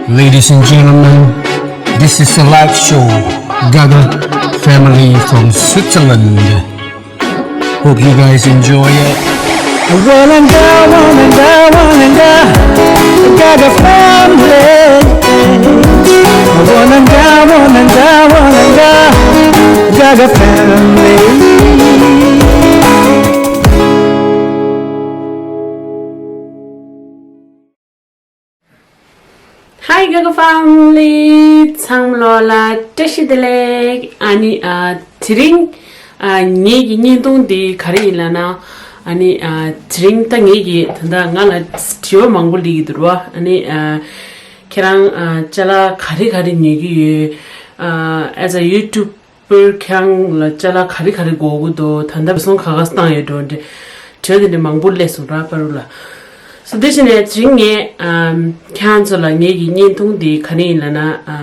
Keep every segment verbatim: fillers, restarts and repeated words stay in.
Ladies and gentlemen, this is a live show, Gaga family from Switzerland. Hope you guys enjoy it. Wananga, wananga, wananga, Gaga family. Wananga, wananga, wananga, Gaga family. Hi Gaga family, ཚང་མ་ལོ་ལ་བཀྲ་ཤིས་བདེ་ལེགས། ཨ་ནི་ཨ་དེ་རིང་ཨ་ངེད་ཀྱི་བརྙན་ཐུང་འདི་ག་རེ་ཡིན་ལབ་ན། ཨ་ནི་ཨ་དེ་རིང་ད་ངེད་ཀྱི་ད་ལྟ་ང་ལ་དྲི་བ་མང་པོ་སླེབས་ཀྱི་འདུག་ར། ཨ་ནི་ཨ་ཁྱེད་རང་ཨ་ཅ་ལག་ག་རེ་ག་རེ་ཉོ་གི་ཡོད། ཨ་as a YouTube པར་ཁྱེད་རང་ལ་ཅ་ལག་ག་རེ་ག་རེ་དགོས་ཀྱི་འདུག་ད་ལྟ་བ་སོང་ག་ག་བཏང་ཡོད་འགྲོ་འདྲི། དྲི་བ་དེ་འདྲ་མང་པོ་སླེབས་སོང་ར་པ་རུ་ལ། སོ་དེ་བཞིན་ནས་དེ་རིང་ངས་ཨམ་ཁྱེད་རང་ཚོ་ལ་ངེད་ཀྱི་བརྙན་ཐུང་འདི་ག་རེ་ཡིན་ལབ་ན། ཨ་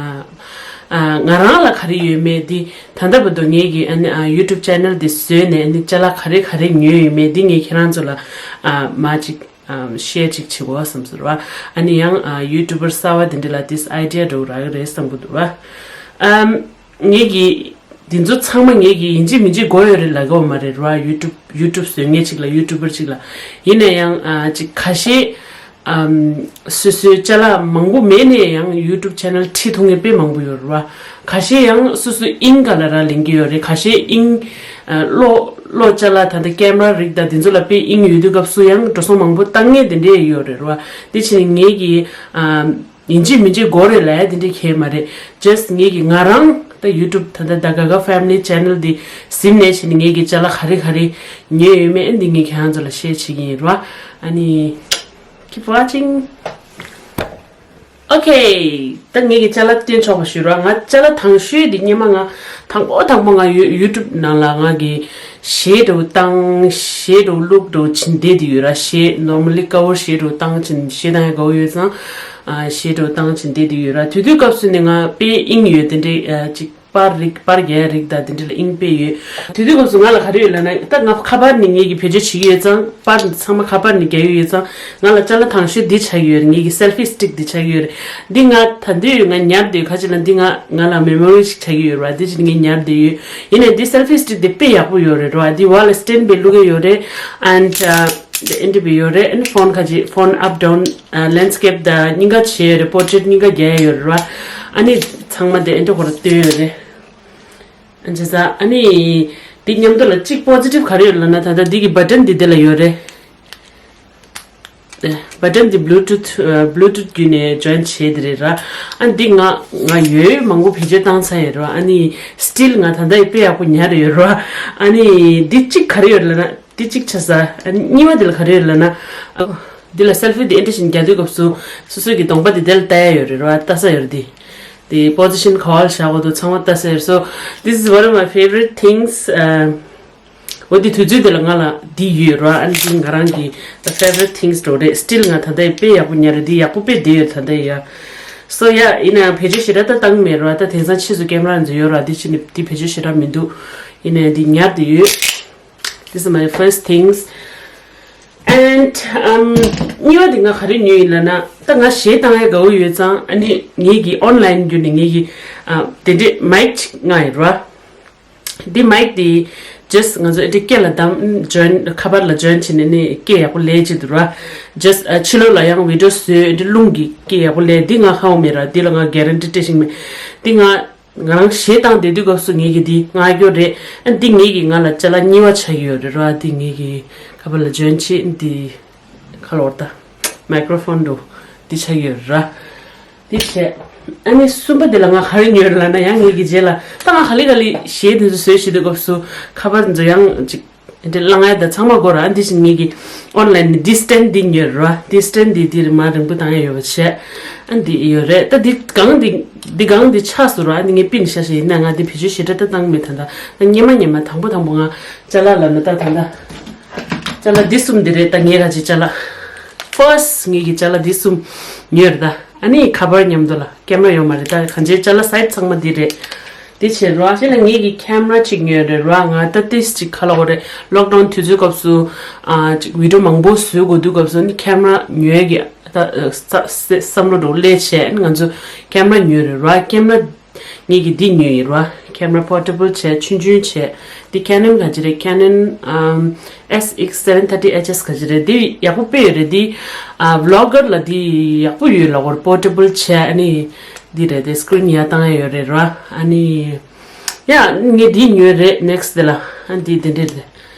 ཨ་ང་རང་ལ་ག་རེ་ཡོད་མེད་འདི་ད་ལྟ་བར་དུ་ངེད་ཀྱི་ཨ་ནི་ཨ་YouTube channel འདི་བཟོས་ནས་ཨ་ནི་ཅ་ལག་ག་རེ་ག་རེ་ཉོས་ཡོད་མེད་འདི་ངས་ཁྱེད་རང་ཚོ་ལ་ཨ་མ་ཅིག་ཨམ་ཤེར་ཅིག་བྱེད་དགོས་བསམ་སོང་ར། ཨ་ནི་ཡང་ཨ་ཡུ་ཊུ་བར་གསར་བ་དེ་འདྲ་ལ་this idea འདྲ་བོ་རག་གི་རེད་བསམ་གི་འདུག་ར། ཨམ་ངེད་ཀྱི་འདི་ཚོ་ཚང་མ་ངེད་ཀྱི་ཡིན་གཅིག་མིན་གཅིག་དགོས་ཡོད་རེད་ལབ་གི་ཡོད་མ་རེད་ར། ཡུ་ཊུབ་ཡུ་ཊུབ་བཟོ་མཁན་ཅིག་ལ་ཡུ་ཊུ་བར་ཅིག་ལ། ཡིན་ན་ཡང་ཨ་ཅིག་ཁ་ཤས་ཨམ་སོ་སོའི་ཅ་ལག་མང་པོ་མེད་ནས་ཡང་ཡུ་ཊུབ་ཆེ་ནལ་ཁྲིད་ཐུབ་མཁན་དཔེ་མང་པོ་ཡོད་རེད་བ། ཁ་ཤས་ཡང་སོ་སོའི་དབྱིངས་ག་ལ་རག་ལེན་གྱི་ཡོད་རེད། ཁ་ཤས་དབྱིངས་ཨ་གློག་གློག་ཅ་ལག་ད་ལྟ་ཀེམ་ར་རིགས་དང་དེ་ཚོ་ལ་དཔེ་དབྱིངས་ཡོད་དུས་སྐབས་སུ་ཡང་འགྲོ་སོང་མང་པོ་བཏང་མཁན་དེ་འདྲས་ཡོད་རེད་བ། དེ་ཕྱིར་ངེད་ཀྱིས་ཨམ་ཡིན་གཅིག་མིན་གཅིག་དགོས་རེད་ལབ་ཡ་དེ་འདྲས་གང་ཡང་མ་རེད། ཇ་སི་ཊི་ངེད་ཀྱིས་ང་རང་ད་ཡུ་ཊུབ་ད་ལྟ་The Gaga Family Channel འདི་ཟིན་ནས་ཕྱིན་ངེད་ཀྱིས་ཅ་ལག་ག་རེ་ག་རེ་ཉོས་ཡོད་མེད་འདི་ངས་ཁྱེད་རང་ཚོ་ལ་ཤེར་བྱེད་ཀྱི་ཡིན་རེད་བ། ཨ་ནི། Keep watching. Okay. ད་ངེད་ཀྱི་ཅ་ལག་སྟོན་ཆོག་པ་ཞུ་ར། ང་ཅ་ལག་དང་ཤོས་འདི་སྔོན་མ་ང་དང་པོ་དང་པོ་ང་ཡུ་ཡུ་ཊུབ་ནང་ལ་ང་གི་གཞས་འདྲ་བོ་བཏང་གཞས་འདྲ་བོ་བླུག་འདྲ་བོ་བྱིན་བསྡད་དེ་ཡོད་ར། གཞས་normally ཀ་བར་གཞས་འདྲ་བོ་བཏང་བྱིན་གཞས་བཏང་ཡ་དགའ་བོ་ཡོད་ཙང་ཨ་གཞས་འདྲ་བོ་བཏང་བྱིན་བསྡད་དེ་ཡོད་ར། དེ་དུས་སྐབས་སུ་ནས་ང་དཔེ་དབྱིངས་ཡོད་དེ་འདྲའི་ཨ་ཅིག་པར་རིགས་པར་རྒྱག་རིགས་དང་དེ་འདྲ་ལ་དབྱིངས་དཔེ་ཡོད། དེ་དུས་སྐབས་སུ་ང་ལ་ག་རེ་ཡོད་ལབ་ན། ད་ང་ཁ་པར་ནི་ངེད་ཀྱིས་བེད་སྤྱོད་བྱེད་ཀྱི་ཡོད་ཙང་པར་འདི་ཚང་མ་ཁ་པར་ནི་རྒྱག་གི་ཡོད་ཙང་ང་ལ་ཅ་ལག་དང་ཤོས་འདི་ཆགས་ཀྱི་ཡོད་རེད། ངེད་ཀྱི་སེལ་ཕི་སི་ཊིག་འདི་ཆགས་ཀྱི་ཡོད་རེད། འདི་ང་ད་འདི་ཡོད་ང་ཉར་བསྡད་ཡོད། ཁ་ཅིག་ལ་འདི་ང་ང་ལ་མེ་མོ་རི་ཞིག་ཆགས་ཀྱི་ཡོད་རེད་བ། འདི་ཅིག་ངས་ཉར་བསྡད་ཡོད། ཡིན་ནའི་འདི་སེལ་ཕི་སི་ཊིག་འདི་དཔེ་ཡག་པོ་ཡོད་རེད་ར། འདི་ཝལ་ལ་སི་ཊེན་ཌི་པའི་བླུག་གི་ཡོད་རེད། ཨེན་ཌི་འདི་ཨེ་འདྲ་བའི་ཡོད་རེད། ཨ་ནི་ཕོན་ཁ་ཅིག་ཕོན་ཨབ་ཌའུན་ལེན་སི་ཀེབ་དང་གཉིས་ཀ་བྱས་ཡོད་རེད། པོར་ཊེ་རེཊ་གཉིས་ཀ་རྒྱག་ཡ་ཡོད་རེད་ར། ཨ་ནི་ཚང་མ་དེ་ཨེ་འདྲ་ཁོ་ར་སྟོན་ཡོད་རེད། ཨ་ཅེ་ས་ཨ་ནི་འདི་མཉམ་དུ་ལ་གཅིག་པོ་ཛི་ཊིབ་ག་རེ་ཡོད་ལབ་ན། ད་ལྟ་འདི་གི་བ་ཊན་འདི་དེ་ལ་ཡོད་རེད། བ་ཊན་འདི་བྷུ་ལུ་ཊུཐ་བྷུ་ལུ་ཊུཐ་བརྒྱུད་ནས་ཇོ་ཡིན་བྱས་དེ་རེད་ར། ཨ་འདི་ང་ང་ཡོད་མང་པོ་བེད་སྤྱོད་བཏང་ཚར་ཡོད་ར། ཨ་ནི་སི་ཊིལ་ང་ད་ལྟ་ཡི་དཔེ་ཡག་པོ་ཉར་ཡོད་ར། ཨ་ནི་འདི་གཅིག་ག་རེ་ཡོད་ལབ་ན། འདི་གཅིག་ཆ་ས། ཨ་ནི་གཉིས་པ་འདི་ལ་ག་རེ་ཡོད་ལབ་ན། ཨ་འདི་ལ་སེལ་ཕི་འདི་ཨེ་འདྲ་ཞིག་རྒྱག་དུས་སྐབས་སུ་སོ་སོ་གི་གདོང་པ་འདི་དེ་ལ་ལྟ་ཡ་ཡོད་རེད་ར། ལྟ་ས་ཡོད་རེད། འདི་འདི་པོ་ཛི་ཤན་ག་བ་ལ་བཞག་དགོས་འདུག་ཚང་མ་ལྟ་ས་ཡོད་རེད། So this is one of my favorite things. ཨ་འོ་འདི་དུས་ཚོད་འདི་ལ་ང་ལ་འདི་ཡོད་ར། ཨ་ནི་འདི་ང་རང་གི་the favorite things འགྲོ་རེད། སི་ཊིལ་ང་ད་ལྟ་ཡི་དཔེ་ཡག་པོ་ཉར་རེད། འདི་ཡག་པོ་དཔེ་བསྡད་ཡོད་ད་ལྟ་ཡི་ཡ། སོ་ཡ་ཡིན་ན་ཡང་བེད་སྤྱོད་ཞེ་དྲག་ད་བཏང་མེད་ར། ད་དེང་སང་ཕྱིས་སུ་ཀེམ་ར་འཛུལ་ཡོད་ར། འདི་ཕྱི་ནས་འདི་བེད་སྤྱོད་ཞེ་དྲག་མི་འདུག་ཡིན་ནའི་འདི་ཉར་བསྡད་ཡོད། This is my first things. And um གཉིས་པ་དེ་ང་ག་རེ་ཉོས་ཡིན་ལབ་ན། ད་ང་གཞས་བཏང་ཡ་དགའ་བོ་ཡོད་ཙང་ཨ་ནི་ངེད་ཀྱི་ཨོན་ལ་ཡིན་བརྒྱུད་ནས་ངེད་ཀྱི་ཨ་དེ་འདྲས་མའིག་ཅིག་མངགས་ཡོད་ར། འདི་མའིག་དེ་ཇ་སི་ཊི་ང་ཚོ་ཨེ་འདྲས་སྐེ་ལ་བསྡམས་ཇོ་ཡིན་ཁ་པར་ལ་ཇོ་ཡིན་བྱས་ནས་ནི་སྐེ་ཡག་པོ་ལེན་བྱེད་འདུག་ར། ཇ་སི་ཊི་ཨ་ཕྱི་ལོགས་ལ་ཡང་བི་ཌི་ཡོ་བཟོས་ཨེ་འདྲས་རླུང་གི་སྐེ་ཡག་པོ་ལེན། འདི་ང་ཧ་གོ་མེད་ར། འདི་ལ་ང་གེ་རན་ཊི་སྤྲད་ཤིང་མེད། འདི་ང་ང་རང་གཞས་བཏང་བསྡད་དུས་སྐབས་སུ་ངེད་ཀྱིས་འདི་མངགས་རྒྱུ་རེད། ཨ་འདི་ངེད་ཀྱིས་ང་ལ་ཅ་ལག་གཉིས་པ་ཆགས་ཀྱི་ཡོད་རེད་ར། འདི་ངེད་ཀྱིས་ཁ་པར་ལ་ཇོ་ཡིན་བྱས་འདི་ཁ་ལོར་ད་མའི་ཀྲོ་ཕོན་འདྲ་འདི་ཆགས་ཀྱི་ཡོད་རེད་ར། འདི་བྱས། ཨ་ནི་གསུམ་པ་འདི་ལ་ང་ག་རེ་ཉོས་ལབ་ན། ཡང་ངེད་ཀྱི་རྗེས་ལ་ད་ང་ག་ལེ་ག་ལེ་གཞས་འདི་ཚོ་བཟོས་བྱེད་དུས་སྐབས་སུ་ཁ་པར་འདི་ཚོ་ཡང་ཅིག་འདི་བླང་ཡ་ད་ཚང་མ་དགོས་ར། ཨ་འདི་བཞིན་ངེད་ཀྱི་ཨོན་ལ་ཡིན་ནས་འདི་སི་ཊེན་ཌི་འདི་ཉོས་ར། འདི་སི་ཊེན་ཌི་འདི་འདི་རེད་མ་རིང་པོ་བཏང་ཡ་ཡོད་པ་བྱས། ཨ་འདི་ཡོད་རེད། ད་འདི་གང་འདི་འདི་གང་འདི་ཆགས་སོང་ར། ཨ་འདི་ངས་པིན་ཤ་ཤ་ཡིན་ན་ང་འདི་བེད་སྤྱོད་ཞེ་དྲག་ད་བཏང་མེད། ད་ད་ད་སྔོན་མ་སྔོན་མ་དང་པོ་དང་པོ་ང་ཅ་ལག་ལབ་ན་ད་ད་ད་ཅ་ལག་འདི་གསུམ་འདི་རེད། ད་ངས་ར་ཅིག་ཅ་ལག་ཕར་སི་ཊི་ངེད་ཀྱི་ཅ་ལག་འདི་གསུམ་ཉོས་རེད་ད། ཨ་ནི་ཁ་པར་མཉམ་དུ་ལ་ཀེམ་ར་ཡོད་མ་རེད། ད་གང་ཅིའི་ཅ་ལག་སའིཌ་ཚང་མ་འདི་རེད། འདི་བྱས་རོ། ཨ་ཅེ་ལ་ངེད་ཀྱི་ཁེམ་ར་གཅིག་ཉོས་རེད་རོ། ང་ད་ཏིས་གཅིག་ཁ་ལོ་གོ་རེད། ལོག་ཌའུན་དུས་ཚོད་སྐབས་སུ་ཨ་ཅིག་བི་ཌི་ཡོ་མང་པོ་བཟོ་དགོས་དུས་སྐབས་སུ་ནི་ཁེམ་ར་ཉོས་ཀྱི་ ས་ས་བསམ་བློ་འདྲ་བོ་སླེབས་བྱས་ང་ཚོ་ཀེམ་ར་ཉོས་རེད་ར། ཀེམ་ར་ངེད་ཀྱིས་འདི་ཉོས་ཡིན་ར། ཀེམ་ར་པོར་ཊེ་བལ་བྱས་ཆུང་ཆུང་བྱས། འདི་ཁེ་ནན་ག་ཅི་རེད། ཁེ་ནན་ཨམ་ཨེས་ཨེགས་སེ་བེན་ཐར་ཊི་ཨེཆ་ཨེས་ག་ཅི་རེད། འདི་ཡག་པོ་དཔེ་ཡོད་རེད། འདི་ཨ་བི་ལོག་གར་ལ་འདི་ཡག་པོ་ཡོད་ལབ་དགོས་རེད། པོར་ཊེ་བལ་བྱས་ཨ་ནི་འདི་རེད། དེ་སི་ཀི་རིན་ཡར་བཏང་ཡ་ཡོད་རེད་ར། ཨ་ནི་ཡ་ངས་འདི་ཉོས་རེད། ནེག་སི་དེ་ལ་ཨ་འདི་དེ་འདྲས་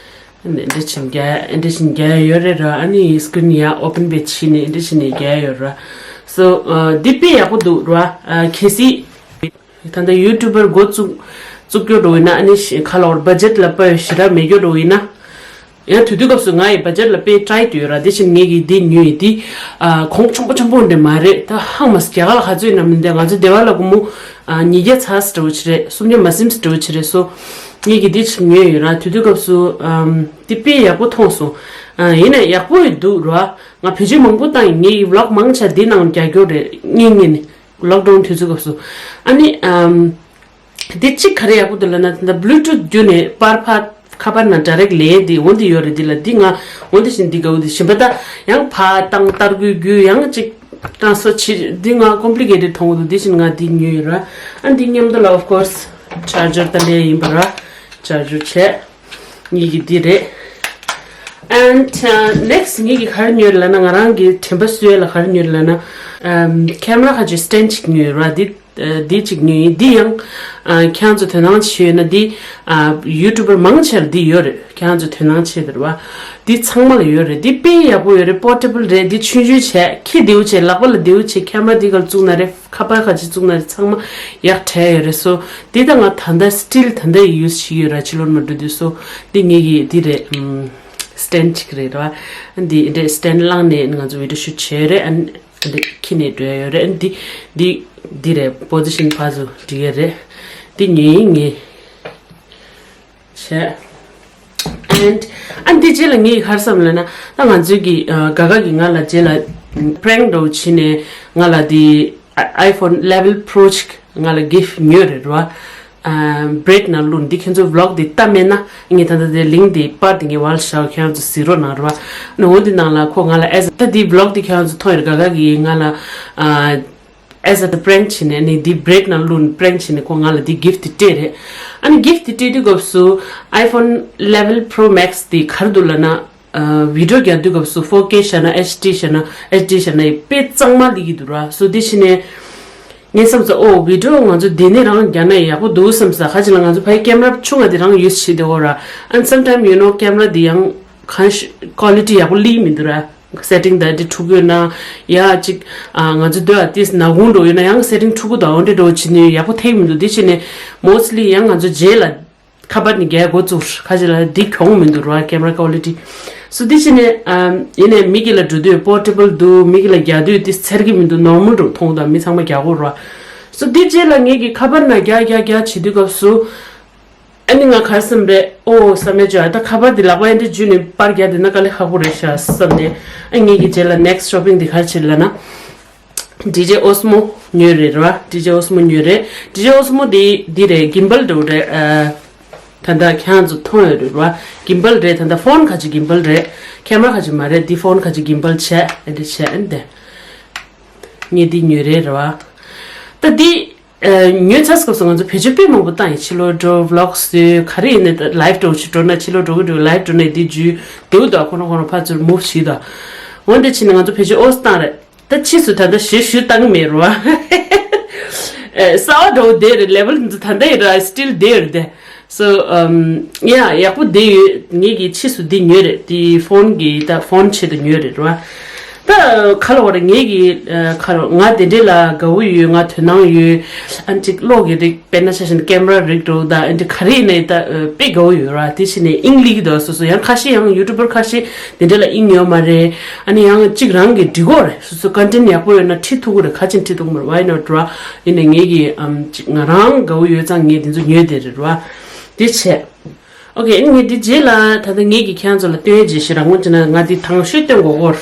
རེད། འདི་འདྲས་བྱས་རྒྱག་འདི་འདྲས་བྱས་རྒྱག་ཡ་ཡོད་རེད་ར། ཨ་ནི་སི་ཀི་རིན་ཡར་ཨོ་པན་བྱས་བྱས་ནས་འདི་འདྲས་བྱས་ནས་རྒྱག་ཡ་ཡོད་ར། སོ་འདི་དཔེ་ཡག་པོ་འདུག་ར། གལ་སྲིད། ད་ལྟ་ཡུ་ཊུབ་པར་འགོ་བཙུགས་བཙུགས་རྒྱུ་འདྲ་བོ་ཡིན་ན། ཨ་ནི་ཤི་ཁ་ལོར་བ་ཇེཊ་ལ་དཔག་ཞེ་དྲག་མེད་རྒྱུ་འདྲ་བོ་ཡིན་ན། ཡང་དུས་དུས་སྐབས་སུ་ང་ཡི་བ་ཇེཊ་ལ་དཔེ་ཊའིཊ་ཡོད་ར། དེ་བཞིན་ངེད་ཀྱིས་འདི་ཉོས་ཡིན། འདི་ཨ་གོང་ཆེན་པོ་ཆེན་པོ་འདྲ་མ་རེད། ད་ཧང་མ་སི་རྒྱ་གར་ལ་ག་ཚོད་ཡིན་ན་མི་འདི་ང་ཚོ་སྡེ་བ་ལ་སྒོར་མོ་ཨ་ཉིས་བརྒྱ་ཚར་སི་འདྲ་བོ་ཅིག་རེད། སུམ་བརྒྱ་མ་ཟིན་སི་འདྲ་བོ་ཅིག་རེད། སོ་ངེད་ཀྱིས་འདི་ཅིག་ཉོས་ཡོད་ར། དུས་དུས་སྐབས་སུ་ཨམ་འདི་དཔེ་ཡག་པོ་མཐོང་སོང་། ཨ་ཡིན་ན་ཡག་པོ་ཡི་འདུག་ར། ང་བེད་སྤྱོད་མང་པོ་བཏང་ཡིན། ངེད་ཀྱི་བི་ལོག་མང་ཆེ་འདི་ནང་རྒྱག་རྒྱུ་རེད། གཉིས་གཉིས་ནས། ལོག་ཌའུན་དུས་ཚོད་སྐབས་སུ། ཨ་ནི་ཨམ། འདི་གཅིག་ག་རེ་ཡག་པོ་འདུག་ལབ་ན། ད་ལྟ་བི་ལུ་ཊུཐ་བརྒྱུད་ནས་པར་ཕར་ཁ་པར་ནང་ཌའི་རེག་ལེན་འདི་འོ་འདི་ཡོད་རེད། འདི་ལ་འདི་ང་འོ་འདི་བཞིན་འདི་དགའ་བོ་འདི་གཞན་པ་ད་ཡང་ཕར་བཏང་ཏར་གུ་གུ་ཡང་གཅིག་ཊ་རན་སི་ཕར་བྱེད་འདི་ང་ཀོམ་པི་ལི་ཀེ་ཊེཌ་མཐོང་གི་འདུག་འདི་བཞིན་ང་འདི་ཉོས་ཡོད་ར། ཨ་འདི་མཉམ་དུ་ལ་ཨོཕ་ཀོར་སི་ཆར་ཇར་ད་ལས་ཡིན་པ་ར། ཆར་ཇར་བྱས། ངེད་ཀྱི་འདི་རེད། And next ངེད་ཀྱི་ག་རེ་ཉོས་ལབ་ན། ང་རང་གི་དྲན་པ་གསོས་ལ་ག་རེ་ཉོས་ལབ་ན། ཨམ་ཁེམ་ར་ཁ་ཅིག་སི་ཊེན་ཌ་ཅིག་ཉོས་ར། འདི་ཨ་འདི་གཅིག་ཉོས་ཡིན། འདི་ཡང་ཨ་ཁྱེད་རང་ཚོ་དོ་སྣང་བྱས་ཡོད་ན་འདི་ཨ་ཡུ་ཊུབ་པར་མང་ཆེ་ལ་འདི་ཡོད་རེད། ཁྱེད་རང་ཚོ་དོ་སྣང་བྱས་དེ་རེད་བ། འདི་ཚང་མ་ལ་ཡོད་རེད། འདི་དཔེ་ཡག་པོ་ཡོད་རེད། པོར་ཊེ་བལ་རེད། འདི་ཆུང་ཆུང་བྱས་ཁྱི་བདེ་བོ་བྱས། ལག་པ་ལ་བདེ་བོ་བྱས། ཁེམ་ར་འདི་ག་ལ་བཙུགས་ན་རེད། ཁ་པར་ག་ཅིག་བཙུགས་ན་རེད། ཚང་མ་ཡག་དྲག་ཡོད་རེད། སོ་འདི་ད་ང་ད་ལྟ་སི་ཊིལ་ད་ལྟ་ཡུ་སི་བྱེད་ཀྱི་ཡོད་ར། ཕྱི་ལོགས་མ་འགྲོ་དུས། སོ་འདི་ངེད་ཀྱི་འདི་རེད། ཨམ་སི་ཊེན་ཌ་ཅིག་རེད་ར། འདི་འདྲས་སི་ཊེན་ཌ་བླངས་ནས་ང་ཚོ་བི་ཌི་ཡོ་ཤུ་ཊི་བྱས་རེད། ཨ་འདི་ཁྱི་ནས་འགྲོ་ཡ་ཡོད་རེད། ཨ་འདི་འདི་འདི་རེད། པོ་ཛི་ཤན་ཕར་ཚུར་འགྲིག་ཡ་རེད། འདི་ཉོས་ཡིན་ངས། བྱས། And ཨ་འདི་རྗེས་ལ་ངས་ག་རེ་བསམ་ལབ་ན། ད་ང་ཚོའི་གི་ཨ་དགའ་དགའ་གི་ང་ལ་རྗེས་ལ་པི་རེང་འདྲ་བོ་བྱས་ནས་ང་ལ་འདི་ཨའི་ཕོན་ཨི་ལེ་ཝན་པོ་རོ་ཅིག་ང་ལ་གི་ཕིཊ་ཉོས་རེད་ར། ཨ་བྲེཌ་ནང་བླུགས། འདི་ཁྱེད་ཚོ་བི་ལོག་འདི་ལྟ་མེད་ན་ངས་ད་ལྟ་དེ་ལིངྐ་འདི་པར་འདི་ངས་བར་བཞག་ཁྱེད་རང་ཚོ་གཟིགས་རོགས་གནང་ར། ཨ་ནི་འོ་འདི་ནང་ལ་ཁོ་ང་ལ་ཨེ་ཛ་ད་འདི་བི་ལོག་འདི་ཁྱེད་རང་ཚོ་མཐོང་ཡོད་རེད། དགའ་དགའ་གི་ང་ལ་ཨ། ཨེ་ཛ་ད་པི་རེང་བྱས་ནས་ནི་འདི་བྲེཌ་ནང་བླུགས་ནས་པི་རེང་བྱས་ནས་ཁོ་ང་ལ་འདི་གི་ཕིཊ་འདི་སྤྲད་རེད། ཨ་ནི་གི་ཕིཊ་འདི་སྤྲད་དུས་སྐབས་སུ་ཨའི་ཕོན་ཨི་ལེ་ཝན་པོ་རོ་མེག་སི་འདི་ག་རེ་འདུག་ལབ་ན། ཨ་བི་ཌི་ཡོ་རྒྱག་དུས་སྐབས་སུ་ཕོར་ཀེ་བཞག་ན་ཨེཆ་ཌི་བཞག་ན་ཨེཆ་ཌི་བཞག་ན་ཡི་དཔེ་གཙང་མ་སླེབས་ཀྱི་འདུག་ར། སོ་འདི་བྱས་ནས་ངས་བསམ་ཚར། ཨོ་བི་ཌི་ཡོ་ང་ཚོ་འདི་ནས་རང་རྒྱག་ན་ཡག་པོ་འདུག་བསམ་ས། ཁ་ཅིག་ལ་ང་ཚོ་ཕ་གི་ཀེམ་ར་ཆུང་བ་འདི་རང་ཡུ་སི་བྱེད་བསྡད་ཡོད་ར། And sometimes you know ཀེམ་ར་འདི་ཡང་གང་ཞིག་ཀོ་ལི་ཊི་ཡག་པོ་སླེབས་མི་འདུག་ར། སེ་ཊིང་ད་འདི་འཁྲུག་ཡོད་ན་ཡ་གཅིག་ཨ་ང་ཚོ་སྡོད་ཨ་ཏིས་ནག་ཁུང་འགྲོ་ཡོད་ན་ཡང་སེ་ཊིང་འཁྲུག་གི་འདུག་འོ་འདྲ་འགྲོ་བྱེད་ནས་ཡག་པོ་ཐེག་མི་འདུག་འདི་བྱས་ནས་མོ་སི་ལི་ཡང་ང་ཚོ་རྗེས་ལ་ཁ་པར་ནས་རྒྱག་འགོ་བཙུགས། ཁ་ཅིག་ལ་འདི་གྱོང་མི་འདུག་ར། ཀེམ་ར་ཀོ་ལི་ཊི། སོ་འདི་བྱས་ནས་ཨམ་ཡིན་ནས་མི་གི་ལ་འགྲོ་དུས་པོར་ཊེ་བལ་འདུག་མི་གི་ལ་རྒྱག་དུས་འདི་འཚེར་གི་མི་འདུག་ནོར་མལ་འདྲ་མཐོང་དང་མི་ཚང་མ་རྒྱག་གོ་ར། སོ་འདི་རྗེས་ལ་ངེད་ཀྱི་ཁ་པར་ནང་རྒྱག་རྒྱག་རྒྱག་བྱེད་དུས་སྐབས་སུ། ཨ་ནི་ང་ག་རེ་བསམ་རེད། ཨོ་བསམ་ཡས་བྱུང་། ཨ་ད་ཁ་པར་འདི་ལག་པ་ཨེ་འདྲ་འཇུས་ནས་པར་རྒྱག་འདི་ན་དཀའ་ལས་ཁག་པོ་རེད་ཤག་བསམ་ནས། ཨ་ངེད་ཀྱི་རྗེས་ལ་ནེག་སི་ཊི་ཤོ་པིང་འདི་ག་རེ་བྱེད་ལབ་ན། ཌི་ཇེ་ཨོ་སི་མོ་ཉོས་རེད་ར། ཌི་ཇེ་ཨོ་སི་མོ་ཉོས་རེད། ཌི་ཇེ་ཨོ་སི་མོ་འདི་འདི་རེད། གིམ་བལ་འདྲ་བོ་རེད། ཨ་ད་ལྟ་ཁྱེད་རང་ཚོ་མཐོང་ཡོད་རེད་ར། གིམ་བལ་རེད། ད་ལྟ་ཕོན་ཁ་ཅིག་གིམ་བལ་རེད། ཁེམ་ར་ཁ་ཅིག་མ་རེད། འདི་ཕོན་ཁ་ཅིག་གིམ་བལ་བྱས་ཨེ་འདྲ་བྱས་ཨེ་འདྲ། ངས་འདི་ཉོས་རེད་ར། ད་འདི། ཨ་ཉོས་ཚར་སྐབས་སུ་ང་ཚོ་བེད་སྤྱོད་དཔེ་མང་པོ་བཏང་ཡིན། ཕྱི་ལོགས་འགྲོ་བི་ལོག་བཟོས་ག་རེ་ཡིན་ནའི་ད་ལའིབ་འདྲ་བོ་ཞིག་འགྲོ་ན་ཕྱི་ལོགས་འགྲོ་གི་འགྲོ་ལའིབ་འགྲོ་ན་འདི་འཇུས་འདུག་འདུག་ཁོ་རང་ཁོ་རང་ཕར་ཚུར་མུབ་བྱས་འདུག་འོ་འདི་བྱས་ནས་ང་ཚོ་བེད་སྤྱོད་ཨོ་སི་བཏང་རེད། ད་ཕྱིས་སུ་ད་ལྟ་ཞེ་ཞུ་བཏང་གི་མེད་རེད་བ། ཨེ་གསར་བ་འདྲ་བོ་བསྡད་རེད། ལེ་ཝལ་འདི་ཚོ་ད་ལྟ་ཡིན་ར། སི་ཊིལ་བསྡད་ཡོད་རེད་དེ། སོ་ཨམ་ཡ་ཡག་པོ་བསྡད་ཡོད། ངེད་ཀྱིས་ཕྱིས་སུ་འདི་ཉོས་རེད། འདི་ཕོན་གྱི་ད་ཕོན་ཆེད་དུ་ཉོས་རེད་ར། ད་ག་ལ་བ་རེད། ངེད་ཀྱིས་ཨ་ག་ལ་ང་དེ་འདྲས་ལ་དགའ་བོ་ཡོད། ང་དོ་སྣང་ཡོད། ཨ་ཅིག་གློག་གི་རིགས་དཔེར་ན་ཆ་བཞག་ན་ཀེམ་ར་རིགས་འདྲ་བོ་ད་ཨ་འདྲས་ག་རེ་ཡིན་ནའི་ད་ཨ་དཔེ་དགའ་བོ་ཡོད་ར། དེ་བྱས་ནས་དབྱིངས་སླེབས་ཀྱི་འདུག་སོ་སོ་ཡང་ཁ་ཤས་ཡང་ཡུ་ཊུབ་པར་ཁ་ཤས་དེ་འདྲས་ལ་དབྱིངས་ཡོད་མ་རེད། ཨ་ནི་ཡང་གཅིག་རང་གིས་འབྲི་དགོས་རེད། སོ་སོ་ཀོན་ཊེན་ཡག་པོ་ཡོད་ན་ཁྲིད་ཐུབ་ཀྱི་རེད། ག་ཅིག་ཁྲིད་ཐུབ་ཀྱི་མ་རེད། Why not ར། ཡིན་ནའི་ངེད་ཀྱིས་ཨམ་ཅིག་ང་རང་དགའ་བོ་ཡོད་ཙང་ངས་དེ་ཚོ་ཉོས་བསྡད་རེད་ར། དེ་བྱས། ཨོ་ཁེ། ཨ་ནི་ངས་འདི་རྗེས་ལ་ད་ལྟ་ངེད་ཀྱིས་ཁྱེད་རང་ཚོ་ལ་སྟོན་ཡས་བྱེད་ཤེས་རང་ངོ་ཅི་ན་ང་འདི་དང་ཤོས་སྟོན་དགོས་གོ།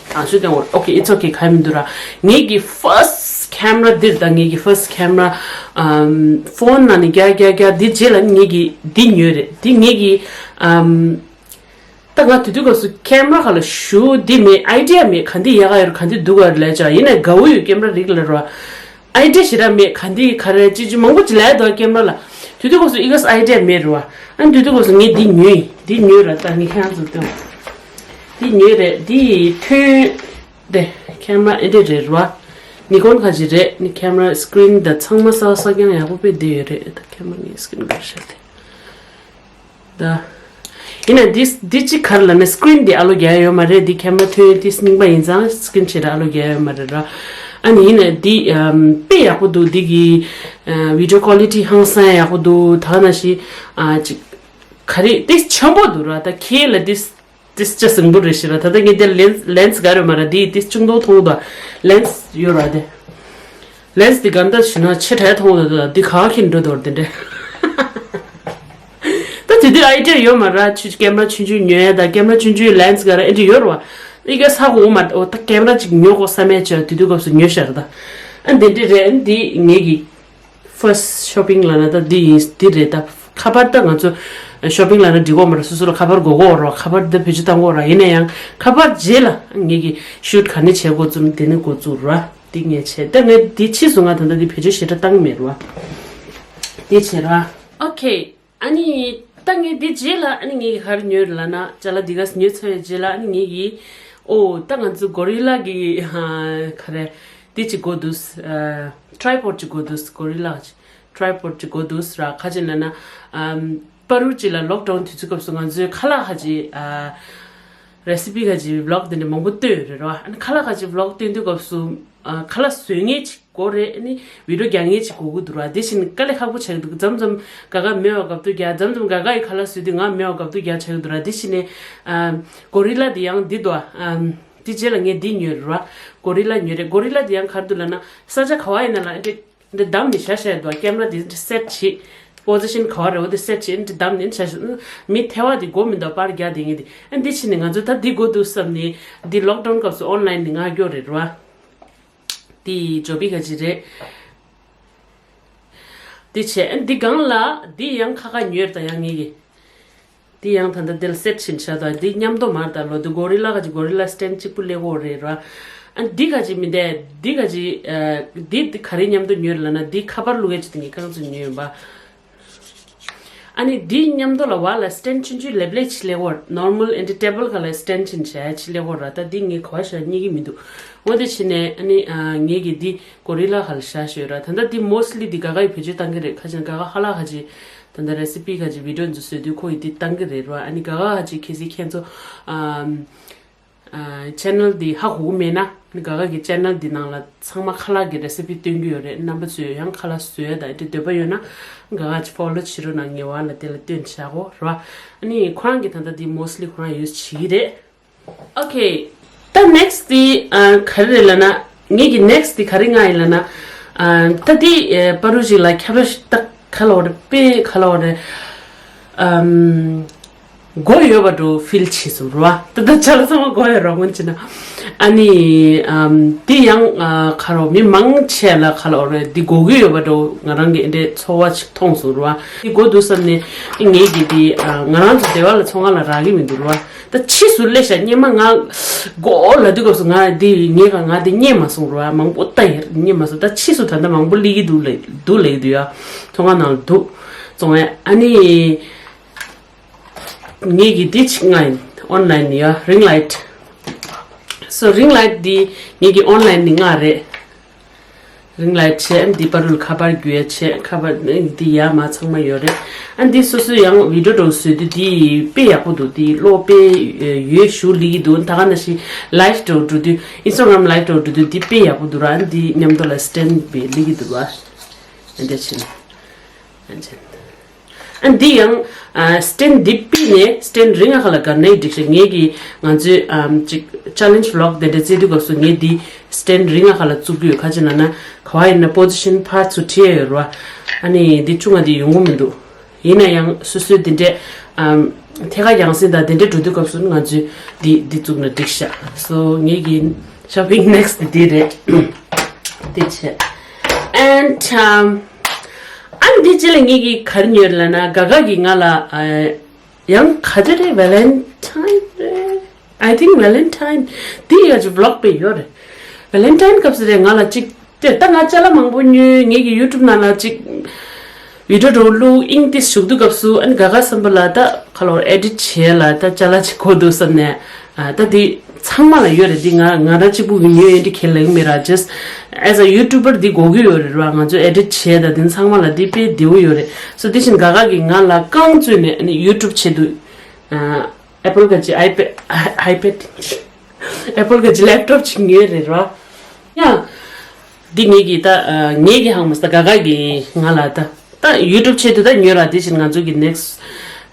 དང་ཤོས་སྟོན་དགོས། ཨོ་ཁེ། It's okay. ག་ཡེ་མི་འདུག་ར། ངེད་ཀྱི་ཕར་སི་ཊི་ཁེམ་ར་འདིར་ད་ངེད་ཀྱི་ཕར་སི་ཊི་ཁེམ་ར་ཨམ་ཕོན་ནང་ནས་རྒྱག་རྒྱག་རྒྱག་འདི་རྗེས་ལ་ངེད་ཀྱིས་འདི་ཉོས་རེད། འདི་ངེད་ཀྱིས་ཨམ། ད་ང་དེ་དུས་སྐབས་སུ་ཀེམ་ར་ག་ལ་ཞུ་འདི་མེད། ཨའི་ཌི་ཡ་མེད། ག་འདི་ཡག་ག་ཡོད་རེད། ག་འདི་སྡུག་ག་ཡོད་རེད་ལབ་ཅག་ཡིན་ནའི་དགའ་བོ་ཡོད། ཀེམ་ར་རིགས་ལ་རོ། ཨའི་ཌི་ཡ་ཞེ་དྲག་མེད། ག་འདི་ག་རེ་ཅི་ཅི་མང་པོ་ཅིག་ལབ་འདུག་ཀེམ་ར་ལ། དེ་དུས་སྐབས་སུ་ཨི་ག་ས་ཨའི་ཌི་ཡ་མེད་རེད་བ། ཨ་ནི་དེ་དུས་སྐབས་སུ་ངས་འདི་ཉོས་ཡིན། འདི་ཉོས་ར། ད་ངས་ཁྱེད་རང་ཚོར་སྟོན། འདི་ཉོས་རེད། འདི་ཐོན་དེ་ཀེམ་ར་ཨེ་འདྲ་རེད་ར། ནི་ཀོན་ཁ་ཅིག་རེད། ནི་ཀེམ་ར་སི་ཀི་རིན་ད་ཚང་མ་གསར་གསར་རྐྱང་ཡག་པོ་དཔེ་བསྡད་ཡོད་རེད། ད་ཀེམ་ར་ནི་སི་ཀི་རིན་ག་རེ་ཤར་དེ། ད། ཡིན་ན་འདི་འདི་གཅིག་ག་རེ་ལབ་ན་སི་ཀི་རིན་འདི་ཨ་ལོ་རྒྱག་ཡ་ཡོད་མ་རེད། འདི་ཀེམ་ར་ཐོན་འདི་རྙིང་པ་ཡིན་ཙང་སི་ཀི་རིན་ཆེ་དྲགས་ཨ་ལོ་རྒྱག་ཡ་ཡོད་མ་རེད་ར། ཨ་ནི་ཡིན་ན་འདི་ཨམ་དཔེ་ཡག་པོ་འདུག་འདི་གི་ཨ་བི་ཌི་ཡོ་ཀོ་ལི་ཊི་ཧང་སང་ཡག་པོ་འདུག་ད་ག་ནང་བཞིན་ཨ་ཅིག་ག་རེ་འདི་ཆེན་པོ་འདུག་ར། ད་ཁྱེད་ལ་འདི་འདི་ཅ་སིང་པོ་རེད་ཤི་ར། ད་ལྟ་ངས་འདི་ལེན་སི་ལེན་སི་ག་རེ་ཡོད་མ་ར། འདི་འདི་ཆུང་མཐོང་མཐོང་འདུག་ལེན་སི་ཡོད་ར་དེ། ལེན་སི་དེ་ག་འདྲ་ཞུ་ན་ཆེ་དྲགས་མཐོང་འདུག་ད་འདི་ག་ཁྱེར་འགྲོ་འདུག་དེ་འདྲ། ད་དེ་དུས་ཨའི་ཌི་ཡ་ཡོད་མ་ར། ཆུ་ཀེམ་ར་ཆུང་ཆུང་ཉོ་ཡ་ད་ཀེམ་ར་ཆུང་ཆུང་ལེན་སི་ག་ར་ཨེ་འདྲ་ཡོད་ར་བ། ཨི་ག་ས་གོ་མ་འོ་ད་ཀེམ་ར་ཅིག་ཉོ་དགོས་བསམ་ཡ་ཆེ་བ་དེ་དུས་སྐབས་སུ་ཉོས་ཤར་ད། ཨ་འདི་འདྲ་རེད། ཨ་འདི་ངེད་ཀྱི་ཕར་སི་ཊི་ཤོ་པིང་ལབ་ན་ད་འདི་ཡིན་འདི་རེད་ད། ཁ་པར་ད་ང་ཚོ་ཤོ་པིང་ལབ་ན་འགྲིག་གོ་མ་ར། སོ་སོ་ལ་ཁ་པར་དགོས་གོ་ར། ཁ་པར་འདི་བེད་སྤྱོད་བཏང་གོ་ར། ཡིན་ན་ཡང་ཁ་པར་རྗེས་ལ་ངེད་ཀྱི་ཤུ་ཊི་ག་ནས་བྱེད་དགོས་ཙམ་དེ་ནས་འགོ་བཙུགས་ར། འདི་ངས་བྱས། ད་ངས་འདི་ཕྱིས་སུ་ང་ད་ལྟ་འདི་བེད་སྤྱོད་ཞེ་དྲག་བཏང་མེད་ར། འདི་བྱས་ར། ཨོ་ཁེ། ཨ་ནི་ད་ངས་འདི་རྗེས་ལ་ཨ་ནི་ངས་ག་རེ་ཉོས་རེད་ལབ་ན། ཅ་ལག་འདི་ག་ཉོས་ཚར་བའི་རྗེས་ལ་ཨ་ནི་ངས་ཀྱི་ཨོ་ད་ང་ཚོ་གོ་རི་ལ་གི་ཧ་ག་རེ་འདི་ཅིག་དགོས་འདུག་ཨ་ཊི་རའི་པོཌ་ཅིག་དགོས་འདུག་གོ་རི་ལ་གི་ཊི་རའི་པོཌ་ཅིག་དགོས་འདུག་ར། ག་རེ་ལབ་ན་ཨམ་པ་རུ་ཅིག་ལ་ལོག་ཌའུན་དུས་ཚོད་སྐབས་སུ་ང་ཚོའི་ཁ་ལག་ག་ཅིག་ཨ་རེ་སི་པི་ག་ཅིག་བི་ལོག་དེ་འདྲ་མང་པོ་བཏོན་ཡོད་རེད་ར། ཨ་ནི་ཁ་ལག་ག་ཅིག་བི་ལོག་བཏོན་དུས་སྐབས་སུ་ཨ་ཁ་ལག་བཟོ་མཁན་ཅིག་དགོས་རེད། ཨ་ནི་བི་ཌི་ཡོ་རྒྱག་མཁན་ཅིག་དགོས་ཀྱི་འདུག་ར། དེ་བཞིན་དཀའ་ལས་ཁག་པོ་ཆགས་ཀྱི་འདུག་མཚམས་མཚམས་ག་ག་མེད་པ་སྐབས་དུ་རྒྱག་མཚམས་མཚམས་ག་ག་ཡི་ཁ་ལག་བཟོས་དུས་ང་མེད་པ་སྐབས་དུ་རྒྱག་ཆགས་ཀྱི་འདུག་ར། དེ་བཞིན་ནས་ཨ་གོ་རི་ལ་དེ་ཡང་འདི་འདུག་ཨ་དེ་རྗེས་ལ་ངས་འདི་ཉོས་རེད་ར། གོ་རི་ལ་ཉོས་རེད། གོ་རི་ལ་དེ་ཡང་ག་རེ་འདུག་ལབ་ན་ས་ཆ་ག་བ་ཡིན་ན་ལ་འདི་འདི་བསྡམས་ནས་བཞག་བཞག་འདུག་ཀེམ་ར་དེ་འདི་སེ་ཊི་བྱེད། པོ་ཟི་ཤན་ག་བ་རེད་འོ་དེ་སེ་ཊི་བྱེད། འདི་བསྡམས་ནས་བཞག་བཞག་མི་ཐེ་བ་དེ་དགོས་མི་འདུག་པར་རྒྱག་དེ་ངས་དེ་ཨ་འདི་བྱས་ནས་ང་ཚོ་ད་འདི་དགོས་འདུག་བསམ་ནས་འདི་ལོག་ཌའུན་སྐབས་སུ་ཨོན་ལན་ནས་ང་སྐྱོར་རེད་ར། དེ་ཡི་ཇོ་བི་ག་ཅི་རེད། དེ་བྱས་ཨ་འདི་སྒང་ལ་འདི་ཡང་ཁ་ཁ་ཉོས་དང་ཡང་ངེད་ཀྱི། འདི་ཡང་ད་ལྟ་འདི་ལ་སེ་ཊི་བྱིན་བྱ་དང་འདི་མཉམ་དུ་མར་དང་ལོ་འདི་གོ་རི་ལ་ག་ཅི་གོ་རི་ལ་སི་ཊེན་ཌི་གཅིག་པུ་སླེབས་ཡོད་རེད་ར། ཨ་འདི་ག་ཅི་མི་འདས་འདི་ག་ཅི་ཨ་འདི་འདི་ག་རེ་མཉམ་དུ་ཉོས་ལབ་ན་འདི་ཁ་པར་བླུག་ཡས་ཅིག་དེ་ངས་རྐང་ཚུགས་ཉོས་ཡོད་པ། ཨ་ནི་འདི་མཉམ་དུ་ལ་བ་ལ་སི་ཊེན་ཌི་ཆུང་ཆུང་ལེབ་ལེབ་ཅིག་སླེབས་ཡོད། ནོར་མལ་ཨེ་འདྲ་ཊེ་བལ་ག་ལ་སི་ཊེན་ཌི་ཆེན་བྱས་ཅིག་སླེབས་ཡོད་ར། ད་འདི་ངས་ག་བ་བཞག་རྙེད་ཀྱི་མི་འདུག་འོ་དེ་བྱས་ནས་ཨ་ནི་ཨ་ངེད་ཀྱི་འདི་གོ་རི་ལ་ག་ལ་བཞག་ཤོད་ར། ད་ལྟ་འདི་མོ་སི་ལི་འདི་ག་ག་ཡི་བེད་སྤྱོད་བཏང་གི་རེད། ཁ་ཅིག་ག་ག་ཧ་ལ་ཁ་ཅིག་ད་ལྟ་རེ་སི་པི་ཁ་ཅིག་བི་ཌི་ཡོ་འཛུགས་བཟོས་དུས་ཁོ་ཡི་འདི་བཏང་གི་རེད་ར། ཨ་ནི་ག་ག་ཁ་ཅིག་གལ་སྲིད་ཁྱེད་ཚོ་ཨམ་ཨ་ཆེ་ནལ་འདི་ཧ་གོ་གི་མེད་ན་ཨ་ནི་ག་ག་གི་ཆེ་ནལ་འདི་ནང་ལ་ཚང་མ་ཁ་ལག་གི་རེ་སི་པི་སྟོན་གི་ཡོད་རེད། རྣམ་པ་ཚོས་ཡང་ཁ་ལག་བཟོས་དང་འདི་འདོད་པ་ཡོད་ན་ག་ག་ཅིག་ཕོ་ལོ་བྱེད་རོགས་གནང་། ངེས་པ་ལ་དེ་ལ་སྟོན་བྱ་གོ་ར། ཨ་ནི་ཁོ་རང་གི་ད་ལྟ་འདི་མོ་སི་ལི་ཁོ་རང་ཡུ་སི་བྱེད་ཀྱི་རེད། ཨོ་ཁེ། ད་ནེག་སི་ཊི་དེ་ཨ་ག་རེ་རེད་ལབ་ན། ངེད་ཀྱི་ནེག་སི་ཊི་དེ་ག་རེ་མངགས་ཡིན་ལབ་ན། ཨ་ད་དེ་ཨ་པ་རུ་ཞིག་ལ་ཁྱབ་ར་ཞིག་ད་ག་ལབ་དགོས་རེད། དཔེ་ག་ལབ་དགོས་རེད། ཨམ་མགོ་ཡོད་པ་འདྲ་ཕིལ་བྱེད་སོང་ར། ད་ད་ཅ་ལག་ཚང་མ་མགོ་ཡོད་ར་མོན་ཅི་ན། ཨ་ནི་ཨམ་དེ་ཡང་ཨ་ག་རེ་མི་མང་ཆེ་ལ་ག་ལབ་དགོས་རེད། དེ་དགོས་ཀྱི་ཡོད་པ་འདྲ་ང་རང་གི་འདྲའི་ཚོར་བ་ཞིག་མཐོང་སོང་ར། དེ་དགོས་འདུག་བསམ་ནས་ངེད་ཀྱི་དེ་ཨ་ང་རང་ཚོ་སྡེ་བ་ལ་ཚོང་ཁང་ལ་རག་གི་མི་འདུག་ར། ད་ཕྱིས་སུ་སླེབས་ཤག་སྔོན་མ་ང་མགོ་ལབ་དུས་སྐབས་སུ་ང་འདི་ངས་ག་ང་འདི་རྙེད་མ་སོང་ར། མང་པོ་ལྟ་ཡིན་རྙེད་མ་སོང་། ད་ཕྱིས་སུ་ད་ལྟ་མང་པོ་སླེབས་ཀྱི་འདུག་ལབ་འདུག་ལབ་ཀྱི་འདུག་ཡ། ཚོང་ཁང་ནང་ལ་འདུག་བཙོང་ཡ། ཨ་ནི་ངས་ཀྱི་འདི་ཅིག་མངགས་ཡིན། ཨོན་ལན་ནས་ཡ་རིང་ལའིཊ། སོ་རིང་ལའིཊ་འདི་ངས་ཀྱི་ཨོན་ལན་ནས་མངགས་རེད། རིང་ལའིཊ་བྱས། འདི་པ་རུ་ལ་ཁ་པར་བརྒྱུད་ཡ་བྱས། ཁ་པར་འདི་ཡ་མ་ཚང་མ་ཡོད་རེད། ཨ་འདི་སོ་སོའི་ཡང་བི་ཌི་ཡོ་འདྲ་བོ་བཟོས་དུས་འདི་དཔེ་ཡག་པོ་འདུག་འདི་བློ་དཔེ་ཡོད་ཞུ་ལི་གི་འདུག་ད་ག་ནང་བཞིན་ལའིབ་འདྲ་བོ་འགྲོ་དུས་ཨིན་སི་ཊ་གྷ་རམ་ལའིབ་འདྲ་བོ་འགྲོ་དུས་འདི་དཔེ་ཡག་པོ་འདུག་ར། ཨ་འདི་མཉམ་དུ་ལ་སི་ཊེན་ཌི་བེ་ལི་གི་འདུག་ར། ཨ་འདི་ཕྱིན། ཨ་འདི་ཡང་ཨ་སི་ཊེན་ཌི་འདི་པི་ནས་སི་ཊེན་ཌི་རིང་ང་ཁ་ལ་ག་ནས་འགྲིག་ཤག་ངེད་ཀྱི་ང་ཚོའི་ཨམ་ཅིག་ཆེ་ལེན་ཇི་བི་ལོག་དེ་འདྲ་བཙལ་དུས་སྐབས་སུ་ངས་འདི་སི་ཊེན་ཌི་རིང་ང་ཁ་ལ་བཙུགས་ཀྱི་ཡོད། ཁ་ཅིག་ན་ན་ག་བ་ཡིན་ན་པོ་ཛི་ཤན་ཕར་ཚུར་ཁྲིད་ཡ་ཡོད་ར། ཨ་ནི་འདི་ཆུང་ང་འདི་ཡོང་གི་མི་འདུག་ཡིན་ན་ཡང་སོ་སོའི་འདི་འདྲས་ཨམ་ཐད་ཀར་རྒྱང་སྲིང་དང་འདི་འདྲས་འགྲོ་དུས་སྐབས་སུ་ང་ཚོས་འདི་འདི་བཙུགས་ན་འགྲིག་ཤག་སོ་ངེད་ཀྱི་ཤོ་པིང་ནེག་སི་ཊི་འདི་རེད། དེ་བྱས། And um, ཨ་ནི་དེ་རྗེས་ལ་ངེད་ཀྱིས་ག་རེ་ཉོས་ལབ་ན་ག་ག་གིས་ང་ལ་ཨ་ཡང་ག་ཚོད་རེད། ཝེ་ལེན་ཊའིན་ I think Valentine འདི་ཡ་ཅིག་vlog དཔེ་ཡོད་རེད། Valentine སྐབས་སུ་རེད་ང་ལ་ཅིག་དེ་ད་ང་ཅ་ལག་མང་པོ་ཉོས། ངེད་ཀྱི་YouTube ནང་ལ་ཅིག་video འགྲོ་བླུག་ཨིན་ཏིས་ཞུགས་དུས་སྐབས་སུ་ཨ་ནི་ག་ག་བསམ་པ་ལ་ད་ཁ་ལོར་edit བྱས་ལ་ད་ཅ་ལག་ཅིག་གོ་འདུག་བསམ་ནས། ཨ་ད་འདི་ཚང་མ་ལ་ཡོད་རེད། འདི་ང་ང་རང་གཅིག་པུ་གི་ཉོས་ཡིན་འདི་ཁས་ལེན་མི་ར། Just as a YouTuber འདི་དགོས་ཀྱི་ཡོད་རེད་ར། ང་ཚོ་edit བྱས་ད་འདི་ཚང་མ་ལ་འདི་དཔེ་བདེ་བོ་ཡོད་རེད། So དེ་བཞིན་ག་ག་གི་ང་ལ་རྐང་བཙུགས་ནས་ཨ་ནི་YouTube བྱེད་དུས། ཨ། Apple ག་ཅི་iPad iPad Apple ག་ཅི་laptop ཅིག་ཉོས་རེད་ར། ཡ། འདི་ངེད་ཀྱི་ད་ཨ་ངེད་ཀྱི་ཧང་མ་ས་ག་ག་གི་ང་ལ་ད་ད་YouTube ཆེད་དུ་ད་ཉོས་ར། དེ་བཞིན་ང་ཚོ་གི་next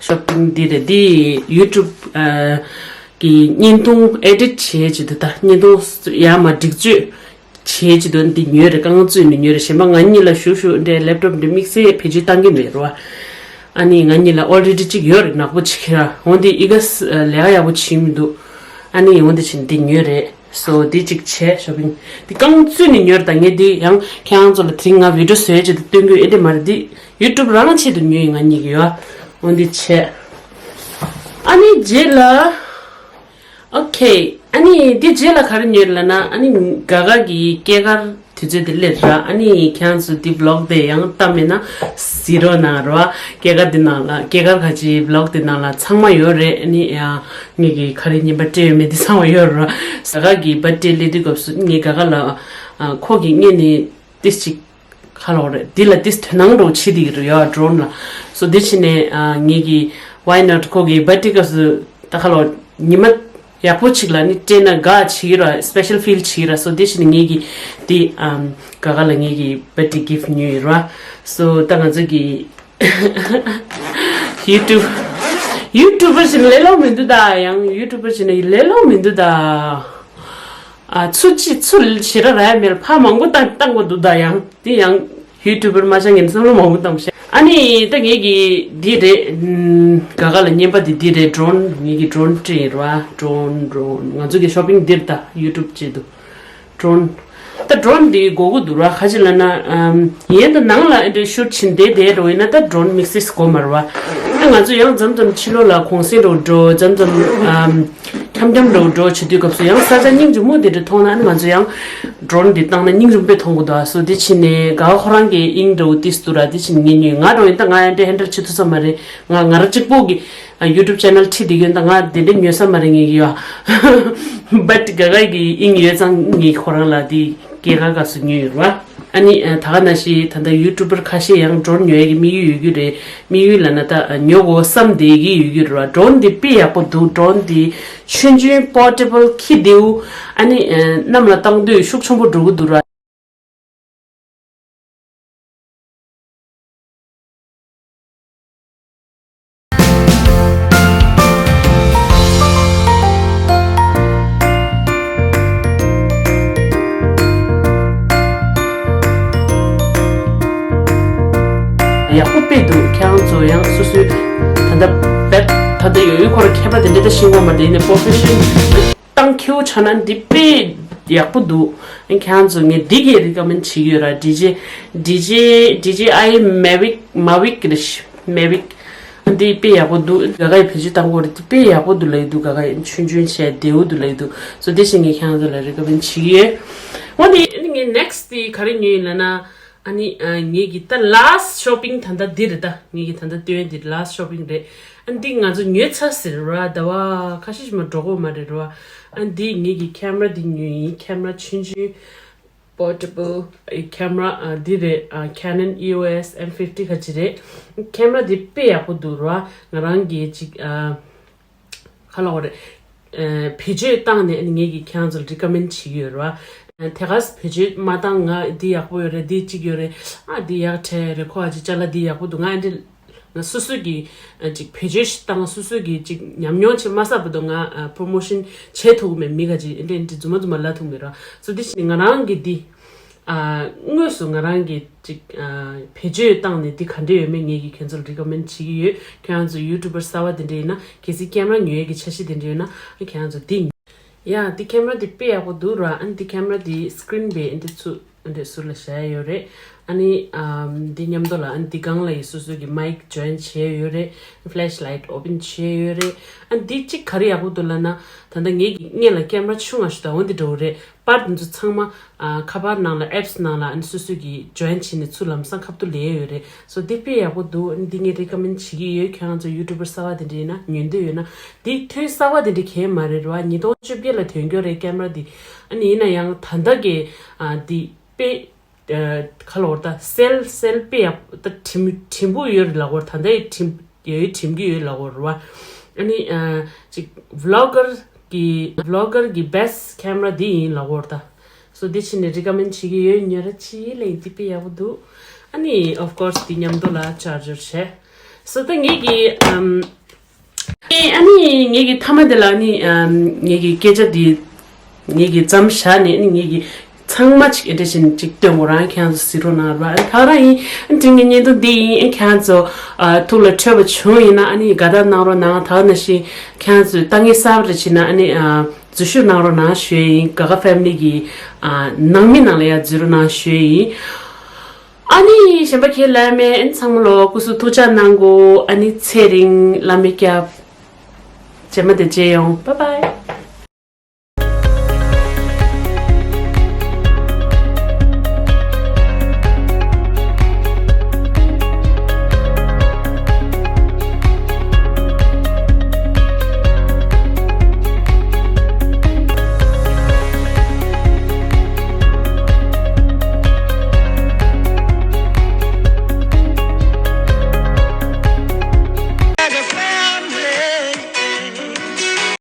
shopping འདི་རེད། འདི་YouTube ཨ་གི་བརྙན་ཐུང་edit བྱེད་ཆེད་དུ་ད་བརྙན་ཐུང་ཡར་མར་སྒྲིག་སྤྱོད་བྱེད་ཆེད་དུ་འདི་ཉོས་རེད། རྐང་བཙུགས་ནས་ཉོས་རེད། གཞན་པ་ང་གཉིས་ལ་ཞུ་ཞུ་འདྲའི་laptop འདི་དམིགས་བསལ་བེད་སྤྱོད་བཏང་གི་མེད་ར། ཨ་ནི་ང་གཉིས་ལ་already གཅིག་ཡོད་རེད། ནག་པོ་གཅིག་ར། འོ་འདི་ཨི་ག་ལས་ཀ་ཡག་པོ་བྱེད་མི་འདུག་ཨ་ནི་འོ་འདི་བྱས་འདི་ཉོས་རེད། So འདི་གཅིག་བྱས་shopping འདི་རྐང་བཙུགས་ནས་ཉོས་རེད། ད་ངས་འདི་ཡང་ཁྱེད་རང་ཚོ་ལ་དེ་རིང་ང་video བཟོས་བྱས་ཏེ་སྟོན་གི་ཡོད། ཨེ་འདྲ་མ་རེད། འདི་YouTube རང་ཆེད་དུ་ཉོས་ཡིན། ང་གཉིས་ཀྱི་ཡོད། འོ་འདི་བྱས། ཨ་ནི་རྗེས་ལ། Okay ཨ་ནི་འདི་རྗེས་ལ་ག་རེ་ཉོས་ལབ་ན། ཨ་ནི་ག་ག་གི་སྐྱེས་སྐར་དུས་ཚོད་དེ་སླེབས་ར། ཨ་ནི་ཁྱེད་རང་ཚོ་འདི་vlog དེ་ཡང་བལྟ་མེད་ན་གཟིགས་རོགས་གནང་ར། སྐྱེས་སྐར་འདི་ནང་ལ་སྐྱེས་སྐར་ག་ཅི་vlog དེ་ནང་ལ་ཚང་མ་ཡོད་རེད། ཨ་ནི་ཡང་ངེད་ཀྱི་ག་རེ་རྔན་པ་སྤྲད་ཡོད་མེད་དེ་ཚང་མ་ཡོད་ར། ག་ག་གི་birthday སླེབས་དུས་སྐབས་སུ་ངས་ག་ག་ལ་ཨ་ཁོ་གི་སྔོན་ནས་ཏིས་ཅིག་ཁ་ལོག་རེད། འདི་ལ་ཏིས་དོ་སྣང་འགྲོ་བྱེད་དེ་ཡོད་ར་drone ལ། So འདི་བྱས་ནས་ཨ་ངེད་ཀྱི་why not ཁོ་གི་birthday སྐབས་སུ་ད་ཁ་ལོག་ཉི་མ་ཡག་པོ་ཅིག་ལ་ནི་སྤྲད་ན་དགའ་བྱེད་ཀྱི་ར། special feel བྱེད་ཀྱི་ར། So འདི་བྱས་ནས་ངེད་ཀྱི་འདི་ཨམ་ག་ག་ལ་ངེད་ཀྱི་birthday gift ཉོས་ཡོད་ར། So ད་ང་ཚོ་གི་YouTube YouTuber བྱས་ནས་ལས་སླ་མི་འདུག་ད། ཡང་YouTuber བྱས་ནས་ལས་སླ་མི་འདུག་ད། ཨ་ཚུར་ཅི་ཚུར་ཞེ་དྲག་རག་ཡ་མེད་ལ་ཕར་མང་པོ་བཏང་བཏང་དགོས་འདུག་ད། ཡང་འདི་ཡང་YouTuber མ་ཆགས་ངན་བསམ་བློ་མང་པོ་བཏང་བྱས། ཨ་ནི་ད་ངེད་ཀྱི་འདི་རེད། ཨམ་ག་ག་ལ་རྔན་པ་འདི་འདི་རེད། drone ངེད་ཀྱི་drone སྤྲད་ཡིན་ར། drone drone ང་ཚོ་གི་shopping འདིར་ད་YouTube བྱེད་དུ་drone ད་drone འདི་དགོས་ཀྱི་འདུག་ར། ག་ཅི་ལབ་ན་ཨམ་ཡན་དུ་ནང་ལ་ཨེ་འདྲ་shoot བྱེད་བསྡད་བསྡད་འགྲོ་ཡིན་ན་ད་drone དམིགས་བསལ་དགོས་མ་རེད་བ། ད་ང་ཚོ་ཡང་མཚམས་མཚམས་ཕྱི་ལོགས་ལ་གུང་སེང་འགྲོ་འགྲོ་མཚམས་མཚམས་ཨམ་འཁྱམ་འཁྱམ་འགྲོ་འགྲོ་བྱེད་དུས་སྐབས་སུ་ཡང་ས་ཆ་སྙིང་རྗེ་མོ་དེ་འདྲ་མཐོང་ན་ཨ་ནི་ང་ཚོ་ཡང་drone འདི་བཏང་ན་སྙིང་རྗེ་མོ་དཔེ་མཐོང་གི་འདུག་ཨ་སོ་དེ་ཕྱིན་ནས་ག་ཁོ་རང་གི་དབྱིངས་འགྲོ་ཏིས་འདུག་ར། དེ་ཕྱིན་ངས་ཉོས། ང་འགྲོ་ཡིན་ད་ང་ཡང་འདྲ་ཧེན་འདྲ་བྱེད་ཐུབ་ས་མ་རེད། ང་ང་རང་གཅིག་པོ་གི་ཨ་YouTube channel ཁྲིད་བསྡད་ཡོད་ད། ང་དེ་འདྲ་ཉོས་ས་མ་རེད། ངས་ཡོད་but ག་ག་གི་དབྱིངས་ཡོད་ཙང་ངས་ཁོ་རང་ལ་དེ་སྐྱེས་སྐར་སྐབས་སུ་ཉོས་ཡོད་ར། ཨ་ནི་ཨ་ད་ག་ནང་བཞིན་ད་ལྟ་YouTuber ཁ་ཤས་ཡང་drone ཉོ་ཡ་གི་དམིགས་ཡུལ་ཡོད་རྒྱུ་རེད། དམིགས་ཡུལ་ལབ་ན་ད་ཉོ་དགོས་བསམ་བསྡད་ཀྱི་ཡོད་རྒྱུ་རེད་བ། drone འདི་དཔེ་ཡག་པོ་འདུག drone འདི་ཆུང་ཆུང་portable འཁྱེར་བདེའུ། ཨ་ནི་ཨ་གནམ་ལ་བཏང་དུས་ཤུགས་ཆེན་པོ་འགྲོ་གི་འདུག་ར། ཡག་པོ་དཔེ་འདུག་ཁྱེད་རང་ཚོ་ཡང་སོ་སོའི་ད་ལྟ་བེད་ད་ལྟ་ཡོད་ཡོད་ཁོ་ར་མཁས་པ་དེ་འདྲ་ད་ཤེས་དགོས་མ་རེད། ཡིན་ནའི་profession བཏང་ཁྱེའུ་ཆ་ན་འདི་དཔེ་ཡག་པོ་འདུག་ཁྱེད་རང་ཚོ་ངས་འདི་གས་recommend བྱེད་ཀྱི་ཡོད་ར། ཌི་ཇེ་ཌི་ཇེ་ཌི་ཇེ་ཨའི་Mavic Mavic རེད་ཤི་Mavic འདི་དཔེ་ཡག་པོ་འདུག་ག་ག་ཡི་བེད་སྤྱོད་བཏང་གོ་རེད། འདི་དཔེ་ཡག་པོ་འདུག་ལབ་ཀྱི་འདུག་ག་ག་ཡི་ཆུང་ཆུང་བྱས་བདེ་བོ་འདུག་ལབ་ཀྱི་འདུག་སོ་དེ་བཞིན་ངས་ཁྱེད་རང་ཚོ་ལ་recommend བྱེད་ཀྱི་ཡོད། འོ་དེ་ངས་next དེ་ག་རེ་ཉོས་ཡིན་ལབ་ན། ཨ་ནི་ཨ་ངེད་ཀྱི་ད་last shopping ད་ལྟ་འདི་རེད་ད། ངེད་ཀྱི་ད་ལྟ་སྟོན་འདི་last shopping རེད། ཨ་འདི་ང་ཚོ་ཉོས་ཚར་ཟེར་ར་ཟླ་བ་ཁ་ཤས་ཤིག་མ་འགྲོ་གོ་མ་རེད་ར། ཨ་འདི་ངེད་ཀྱི་camera འདི་ཉོས་ཡིན། camera ཆུང་ཆུང་portable ཨ་camera ཨ་འདི་རེད། ཨ་Canon E O S M fifty ག་ཅི་རེད། camera འདི་དཔེ་ཡག་པོ་འདུག་ར། ང་རང་གིས་ཅིག་ཨ། ག་ལབ་དགོས་རེད། ཨ་བེད་སྤྱོད་བཏང་ནས་ཨ་ནི་ངེད་ཀྱིས་ཁྱེད་རང་ཚོར་recommend བྱེད་ཀྱི་ཡོད་རེད་བ། ཨ་དེ་ག་བེད་སྤྱོད་མ་བཏང་ང་འདི་ཡག་པོ་ཡོད་རེད། འདི་གཅིག་ཡོད་རེད། ཨ་འདི་ཡག་དྲགས་རེད། ཁོ་ཨ་ཅིག་ཅ་ལག་འདི་ཡག་པོ་འདུག་ང་འདི་ང་སོ་སོ་གིས་ཨ་ཅིག་བེད་སྤྱོད་ཞིག་བཏང་སོ་སོ་གིས་ཅིག་ཉམས་མྱོང་ཅིག་མ་བསགས་བར་དུ་ང་ཨ་promotion བྱེད་ཐུབ་ཀྱི་མེད། མི་ག་ཅིག་འདི་འདི་རྫུན་མ་རྫུན་མ་ལབ་ཐུབ་མེད་ར། སོ་འདི་བྱས་ནས་ང་རང་གིས་འདི། ཨ་དངོས་སུ་ང་རང་གིས་ཅིག་ཨ་བེད་སྤྱོད་བཏང་ནས་འདི་ག་འདྲ་ཡོད་མེད་ངེད་ཀྱིས་ཁྱེད་ཚོར་recommend བྱེད་ཀྱི་ཡོད། ཁྱེད་རང་ཚོ་YouTuber གསར་བ་དེ་འདྲ་ཡིན་ན་གལ་སྲིད་camera ཉོ་ཡས་ཀྱི་འཆར་གཞི་དེ་འདྲ་ཡོད་ན་ཨ་ཁྱེད་རང་ཚོ་འདི་ཉོ། ཡ་འདི་camera འདི་དཔེ་ཡག་པོ་འདུག་ར། ཨ་འདི་camera འདི་screen དཔེ་འདི་ཚུ་འདི་ཟུར་ལ་བཞག་ཡོད་རེད། ཨ་ནི་ཨམ་འདི་མཉམ་དུ་ལ་ཨ་འདི་སྒང་ལ་ཡི་སོ་སོ་གི་mic join བྱས་ཡོད་རེད། Flashlight open བྱས་ཡོད་རེད། ཨ་འདི་གཅིག་ག་རེ་ཡག་པོ་འདུག་ལབ་ན། ད་ ད་ལྟ་ངེད་ཀྱི་སྔོན་ལ་ཀེམ་ར་ཆུང་བ་ཞིག་དང་འོ་འདི་འདྲ་བོ་རེད། པར་འདི་ཚོ་ཚང་མ་ཨ་ཁ་པར་ནང་ལ་ཨེབ་སི་ནང་ལ་ཨ་ནི་སོ་སོ་གི་ཇོ་ཡིན་བྱས་ནས་ཚུར་ལམ་སང་ཁ་ཐུག་ལེན་ཡོད་རེད། སོ་འདི་དཔེ་ཡག་པོ་འདུག་ཨ་ནི་འདི་ངས་རི་ཀ་མེན་བྱེད་ཀྱི་ཡོད། ཁྱེད་རང་ཚོ་ཡུ་ཊུབ་པར་གསར་པ་དེ་འདྲ་ཡིན་ན་ཉོ་འདོད་ཡོད་ན། འདི་ཐོན་གསར་པ་དེ་འདྲ་གང་ཡང་མ་རེད་རེད་བ། ཉིས་སྟོང་བཅོ་བརྒྱད་ལ་ཐོན་རྒྱུ་རེད་ཀེམ་ར་འདི། ཨ་ནི་ཡིན་ན་ཡང་ད་ལྟ་གི་ཨ་འདི་དཔེ་ཨ་ཁ་ལོ་བར་ད་སེལ་སེལ་དཔེ་ཡག་ད་བྲིན་བྲིན་པོ་ཡོད་རེད་ལབ་དགོས་རེད། ད་ལྟ་ཡི་བྲིན་ཡོད་བྲིན་གྱི་ཡོད་ལབ་དགོས་རེད་བ། ཨ་ནི་ཨ་ཅིག་བི་ལོག་གར་གི་བི་ལོག་གར་གི་བེ་སི་ཊི་ཀེམ་ར་འདི་ཡིན་ལབ་དགོས་རེད་ད། སོ་འདི་ཕྱིན་ནས་རི་ཀ་མེན་བྱེད་ཀྱི་ཡོད། ཉོ་ར་ཅི་ལས་འདི་དཔེ་ཡག་པོ་འདུག་ཨ་ནི་ཨོཕ་ཀོར་སི་འདི་མཉམ་དུ་ལ་ཅར་ཇར་བྱས། སོ་ད་ངེད་ཀྱི་ཨམ། ཨེ་ཨ་ནི་ངེད་ཀྱི་མཐའ་མ་དེ་ལ་ནི་ཨམ་ངེད་ཀྱི་སྐད་ཆ་འདི་ངེད་ཀྱི་མཚམས་བཞག་ནས་ནི་ངེད་ཀྱི་ཚང་མ་ཅིག་ཨེ་འདྲ་བཞིན་ཅིག་སྟོན་དགོས་རང་ཁྱེད་ཚོ་གཟིགས་རོགས་གནང་ར། ཨ་ནི་ད་ག་རང་ཡིན། ཨ་ནི་དེ་ངའི་བརྙན་ཐུང་འདི་ཡིན། ཨ་ཁྱེད་ཚོ་ཨ་ཐུགས་ལ་འཕྲོད་པ་བྱུང་ཡིན་ན་ཨ་ནི་དགའ་རྟགས་གནང་རོགས་གནང་། ད་ག་ནང་བཞིན་ཁྱེད་ཚོས་ལྟ་ངན་གསར་པ་རེ་བྱེད་ན་ཨ་ནི་ཨ་འཛུལ་ཞུགས་གནང་རོགས་གནང་ཞུ་ཡིན། ག་ག་ཕེ་མི་ལི་གི་ཨ་ནང་མི་ནང་ལ་ཡང་འཛུལ་རོགས་གནང་ཞུ་ཡིན། ཨ་ནི་གཞན་པ་ཁྱེད་ལ་མེད། ཨ་ནི་ཚང་མ་ལོ་སྐུ་གཟུགས་ཐུགས་ཅག་གནང་གོ་ཨ་ནི་ཚེ་རིང་བླ་མའི་སྐྱབས། རྗེས་མ་དེ་མཇལ་ཡོང་། བཱའི་བཱའི།